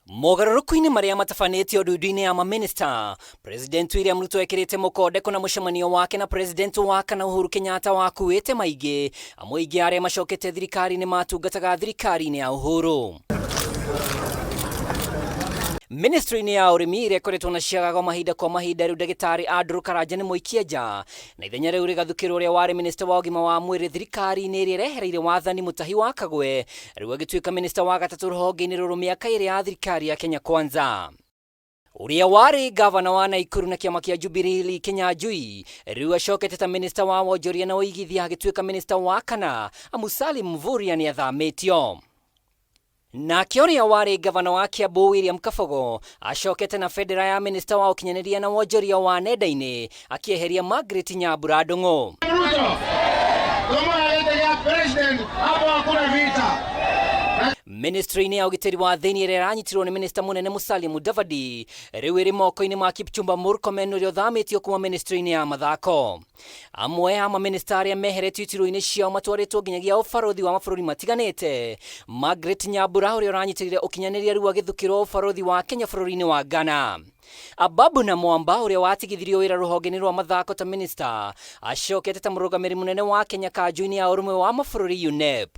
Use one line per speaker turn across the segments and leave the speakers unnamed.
Mogarũrũku-inĩ marĩa matabanĩtio ndundu-inĩ ya mamĩnĩsta, President William Ruto ekĩrĩte mũkonde kũna mũcemanio wake na President wa kana Uhuru Kenyatta wakuĩte maingĩ. Amwe aingĩ arĩa macokete thirikari-inĩ matungataga thirikari-inĩ ya Uhuru. Ministry-inĩ ya ũrĩmi ĩrĩa ĩkoretwo na ciagago mahinda kwa mahinda rĩu ndagĩtarĩ Andrew Karanja nĩ mũikie nja na ithenya rĩu rĩgathukĩrwo ũrĩa warĩ minista wa ũgima wa mwĩrĩ thirikari-inĩ ĩrĩa ĩrehereire wathani Mutahi wa Kagwe rĩu agĩtuĩka minista wa gatatũ rũhonge-inĩ rũrũ mĩaka ĩrĩ ya thirikari ya Kenya Kwanza. Ũrĩa warĩ gavana wa Naikuru na kĩama kĩa Jubilee Lee Kinyanjui rĩu acokete ta minista wa wonjoria na ũigithia agĩtuĩka minista wa kana amu Salim Mvurya nĩathamĩtio. Nake ũrĩa warĩ gavana wa Kiambu William Kabogo acokete na bendera ya minista wa ũkinyanĩria na wonjoria wa nenda-inĩ akĩeheria Margaret Nyambura Ndung'u.
Ruto, kama gĩtĩ gĩa president hapo hakuna vita.
Ministry-inĩ ya ũgitĩri wa thĩinĩ ĩrĩa ĩranyitirwo nĩ minista mũnene Musalia Mudavadi rĩu ĩrĩ moko-inĩ ma Kipchumba Murkomen ũrĩa ũthamĩtio kuma ministry-inĩ ya mathako. Amwe a mamĩnĩsta arĩa meheretio iturwa-inĩ ciao matwarĩtwo nginyagia ũbarũthi wa mabũrũri matiganĩte. Margaret Nyambura ũrĩa ũranyitĩrĩire ũkinyanĩria rĩu agĩthukĩrwo ũbarũthi wa Kenya bũrũri-inĩ wa Ghana. Ababu Namwamba ũrĩa watigithirio wĩra rũhonge-inĩ rwa mathako ta minista acokete ta mũrũgamĩrĩri mũnene wa Kenya kanjũ-inĩ ya ũrũmwe wa mabũrũri UNEP.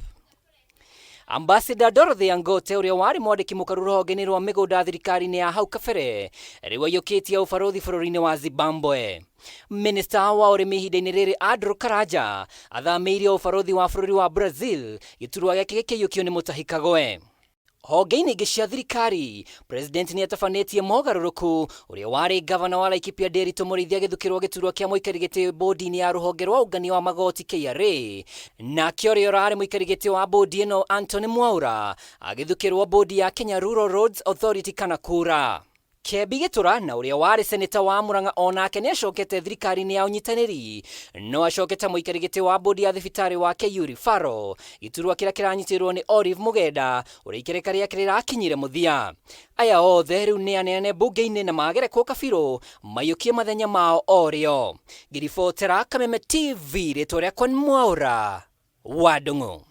Ambassador Dorothy Angote ũrĩa warĩ mwandĩki mũkaru rũhonge-inĩ rwa mĩgũnda thirikari-inĩ ya hau kabere rĩu aiyũkĩtie ũbarũthi bũrũri-inĩ wa Zimbabwe. Minista wa ũrĩmi ihinda-inĩ rĩrĩ Andrew Karanja athamĩirio ũbarũthi wa bũrũri wa Brazil gĩturwa gĩake gĩkĩiyũkio nĩ Mutahi Kagwe. Honge-inĩ ingĩ cia thirikari, President nĩ atabanĩtie mogarũrũku, ũrĩa warĩ ngavana wa Laikipia Nderitu Mũrĩithi agĩthukĩrwo gĩturwa kĩa mũikari gĩtĩ bũndi-inĩ ya rũhonge rwa ũngania wa magoti KRA, nake ũrĩa ũrarĩ mũikari gĩtĩ wa bũndi ĩno Anthony Mwaura agĩthukĩrwo bũndi ya Kenya Rural Roads Authority kana KURA. Kembi Gĩtũra na ũrĩa warĩ seneta wa Murang'a o nake nĩ acokete thirikari-inĩ ya ũnyitanĩri no acoke ta mũikari gĩtĩ wa bũndi ya thibitarĩ wa KU Referral, gĩturwa kĩrĩa kĩranyitĩrĩrwo nĩ Olive Mũgenda ũrĩa ikereka rĩake rĩrakinyire mũthia. Aya othe rĩu nĩ aneane mbunge-inĩ na magerekwo kabirũ maiyũkie mathenya mao o rĩo. Ngĩribotera Kameme TV rĩtwa rĩakwa nĩ Mwaũra wa Ndung'u.